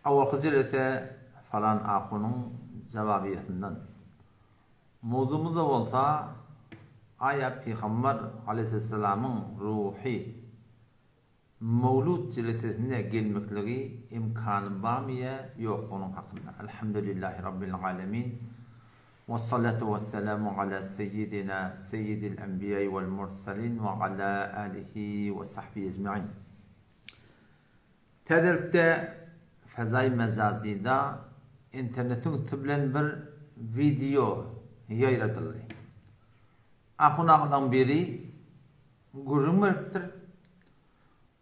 Awalky jelese falan ahunyň jawabiýesinden. Mowzumyzda bolsa Aýa pygamber aleýhissalamyň ruhy Mowlud jelesesine gelmekligi imkany barmy ýa ýoklugynyň hakynda. Elhamdülillahi Rabbil alemin. Wessalatu wessalamu ala seyyidina seyyidil enbiýai wel mursalin we ala alihi we sahbihi ecmain. Täzelikde Fezaý Mejazyda internetiň üsti bilen bir wideo ýaýradyldy. Ahun agalaň biri gürrüň beripdir.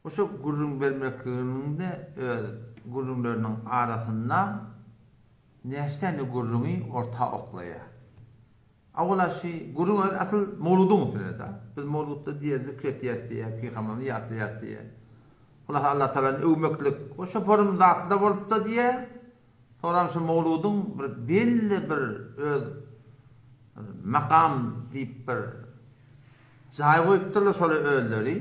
Bu şu gürrüň bermekliginiň-de öz gürrüňleriniň arasynda näçe sany gürrüňi orta oklaýar. Awala şi gürrüň özi asyl mowludyň üstüne-de. Biz mowludda diýýär zikr etýäs diýýär, pygamberimizi ýatlaýas diýýär. Hulasa Allatalany öwmeklik we şo forum zatlar bolupda diýýär. Soňram şu mowludyň bir belli bir öz makam diýip bir jaý goýupdyrlar şola özleri.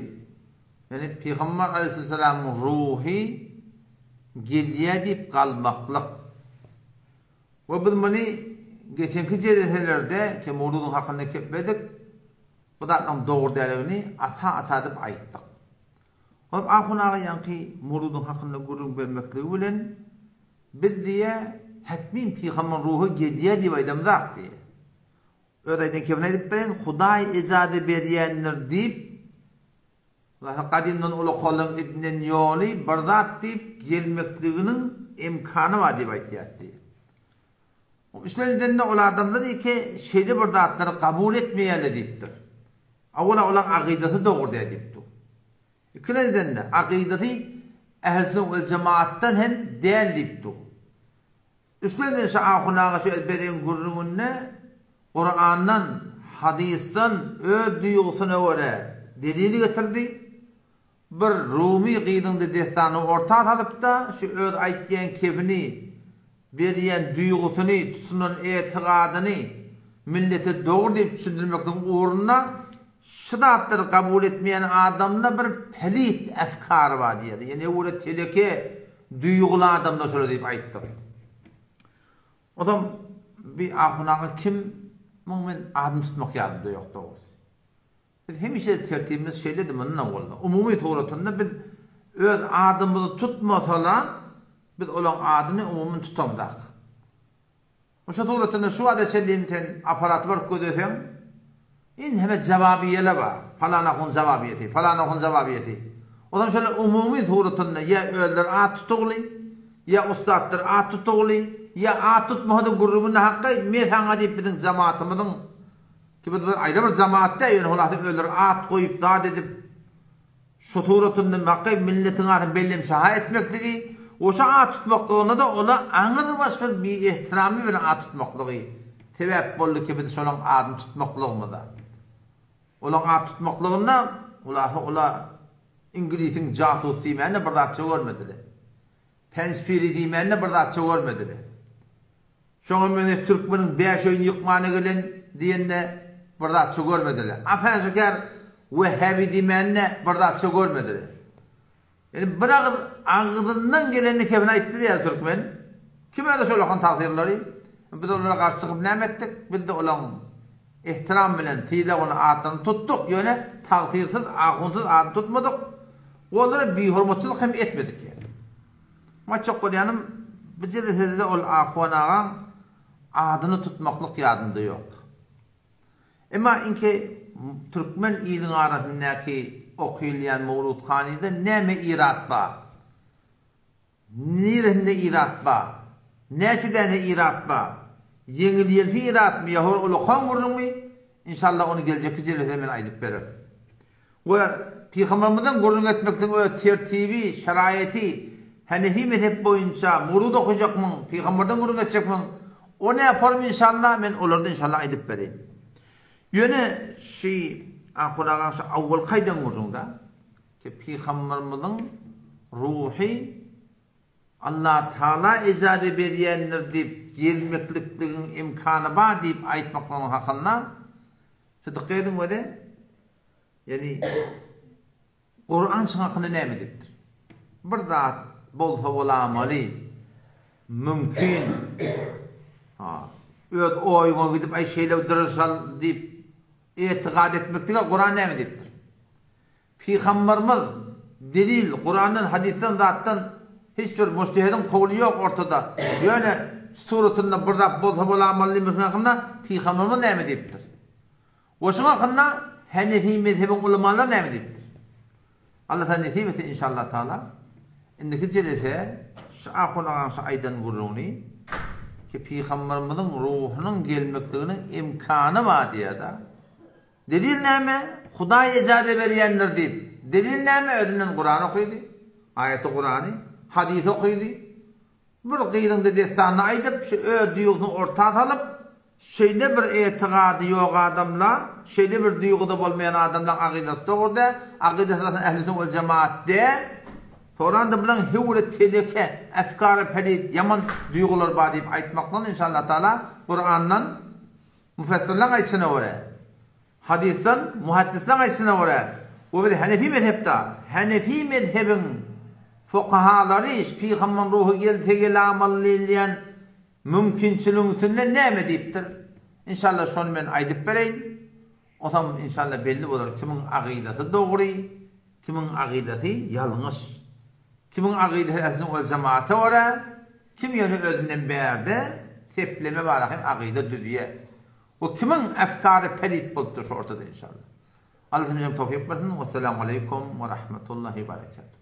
Ýani Pygamber aleýhissalamyň ruhy gelýär diýip galmaklyk. We biz muny geçenki jeleselerde ki mowludyň hakynda kepledik, bu zatlaryň dogry däldigini aça-aça edip aýtdyk. Hop ahun aga ýaňky mowludyň hakynda gürrüň bermekligi bilen biz diýýä hetmin pygamber ruhy gelýä diýip aýdamzak diýýä. Öz aýdan kebini aýdyp bereýin Hudaý ejaza berýändir diýip Zat gadymdan ulakalyň edinen ýoly bir zat diýip gelmekliginiň emkany bar diýip aýtýar diýýä. Üçlenjiden-de ol adamlar ýeke şeýle bir zatlary kabul etmeýärler diýipdir. Awala olaň akydasy dogry däl diýipdir. Ikilenjiden-de akydasy ähl-sünnet we jemaatdan hem däl diýipdir. Üçlenjiden şu ahun aga şu beren gürrüňinde Kurandan, hadysdan öz duýgusyna görä delil getirdi. Bir Rumy gyzyňdy dessany orta salypda şu öz aýtýan kefini, berýän duýgusyny, tutunan etigadyny millete dogry diýip düşündirmekligiň ugrunda şu zatlary kabul etmeýän adamda bir pelit efkary bar diýýär. Ýene öwre teleke duýguly adamda şolar diýip aýtdyk. Ozam bi ahun aga kim muň men adyny tutmak ýadymda ýok dogrusy. Biz hemişe tertibimiz şeýledi mundan boldy. Umumy suratynda biz öz adymyzy tutmasala biz olaň adyny umumy tutamzak. Şo suratynda şu wagta çenli sen aparaty baryp gözleseň inheme jawabiýeler bar. Falan ahun jawabiýesi, falan ahun jawabiýesi. Ozam şeýle umumy suratynda ýa özleri at tutugly, ýa ussatlar at tutugly, ýa at tutmasa-da gürrüňini hakgaý, me saňa diýip biziň jamaatymyzyň Ki biz bir aýry bir jamaat däl, ýöne hulasy özleri at goýup, zat edip, şu suratynda haky milletiň arasynda bellemşaha etmekligi, oşa at tutmaklygynda-da ola aňrybaş bir biehtiramly bilen at tutmaklygy sebäp boldy ki biz şolaň adyny tutmaklygymyza. Olaň at tutmaklygynda hulasy ola iňlisiň jasus diýmände bir zatça görmediler. Penspiri diýmände bir zatça görmediler. Şoňa meňzeş türkmeniň bäş öýüni ýykmana gelen diýende bir zatça görmediler. A Fäşikär wehhabi diýmände bir zatça görmediler. Ýani bir agyz agzyndan gelenini kefine aýtdy diýýär türkmen. Kim özi şolakan tagsyrlary? Biz olara garşy çykyp näme etdik? Biz-de olaň ehtiram bilen sylagyny atlaryny tutduk, ýöne tagsyrsyz, ahunsyz adyny tutmadyk. Olara bihormatçylyk hem etmedik ýani. Aýtjak bolýanym, bu jelesede-de ol Ahun agaň adyny tutmaklyk ýadymda ýok. Emma inki türkmen iliň arasyndaky okylýan Mowludhanyda näme irat bar? Niresinde irat bar? Näçe däne irat bar? Ýeňil-ýelpi iratmy ýa hor ulakan gürrüňmi? Inşallah ony geljekki jelesede men aýdyp bererin. We Pygambermizden gürrüň etmekligiň öz tertibi, şeraýaty, Hanefi mezhep boýunça murud okajakmyň, Pygamberden gürrüň etjekmiň, o näporym inşallah, men olary-da inşallah aýdyp bereýin. Ýöne şi Ahun agaň şu awwalky aýdan gürrüňde, ki Pygambermiziň ruhy Allatagala ejaza berýändir diýip gelmeklikligiň imkany bar diýip aýtmaklygyň hakynda şu dykgat ediň weli, Ýagny Kuran şuň hakynda näme diýipdir? Bir zat bolsa bolamaly. mümkin. Ha, öz oýuňa gidip, aý şeýle dyrşal diýip etigat etmeklige Kuran näme diýipdir? Pygambarymyz delil Kurandan, hadysdan zatdan hiç bir mujtehediň kowly ýok ortada. Ýöne suratynda bir zat bolsa bolamaly diýmek hakynda Pygambarymyz näme diýipdir? We şuň hakynda Henefi mezhebiň ulamalary näme diýipdir? Allah taala nesip etse inşallah taala indiki jelese şu ahun agaň şu aýdan gürrüňini ki Pygambarymyzyň ruhunyň gelmekliginiň imkany bar diýýär-de. Delil näme? Hudaý ejaze berýändir diýip. Delil näme? Özünden Kuran okydy. Aýaty Kurany, hadys okydy. Bir gyzyň-da dessanyny aýdyp, şu öz duýgusyny orta salyp, şeýle bir etigady ýok adamla, şeýle bir duýguda bolmaýan adamlaň agydasy dogry däl, agydasy zaten ähli sünnet we jemaat däl. Soranda bulaň höwre teleke, efkary pelit, ýaman duýgulary bar diýip aýtmakdan inşallah taala Kurandan Müfessirleň aýtşyna görä, hadysdan muhaddislaň aýtşyna görä we biz hanefi mezhepda, hanefi mezhebiň fukahalary pygambaryň ruhy gelse gelamaly diýilýän mümkinçiligiň üstünde näme diýipdir? Inşallah şony men aýdyp bereýin. Onsoň inşallah belli bolar kimiň agydasy dogry, kimiň agydasy ýalňyş. Kimiň agydasy ähli sünnet we jemaata görä, kim ýöne özünden bärde sepleme bara hem agyda düzýär. We kimiň efkary pelit bolupdyr şu ortada inşallah. Allah hemmämize towfyk bersin. Wessalamu aleýkum we rahmetullahi we berekatuh.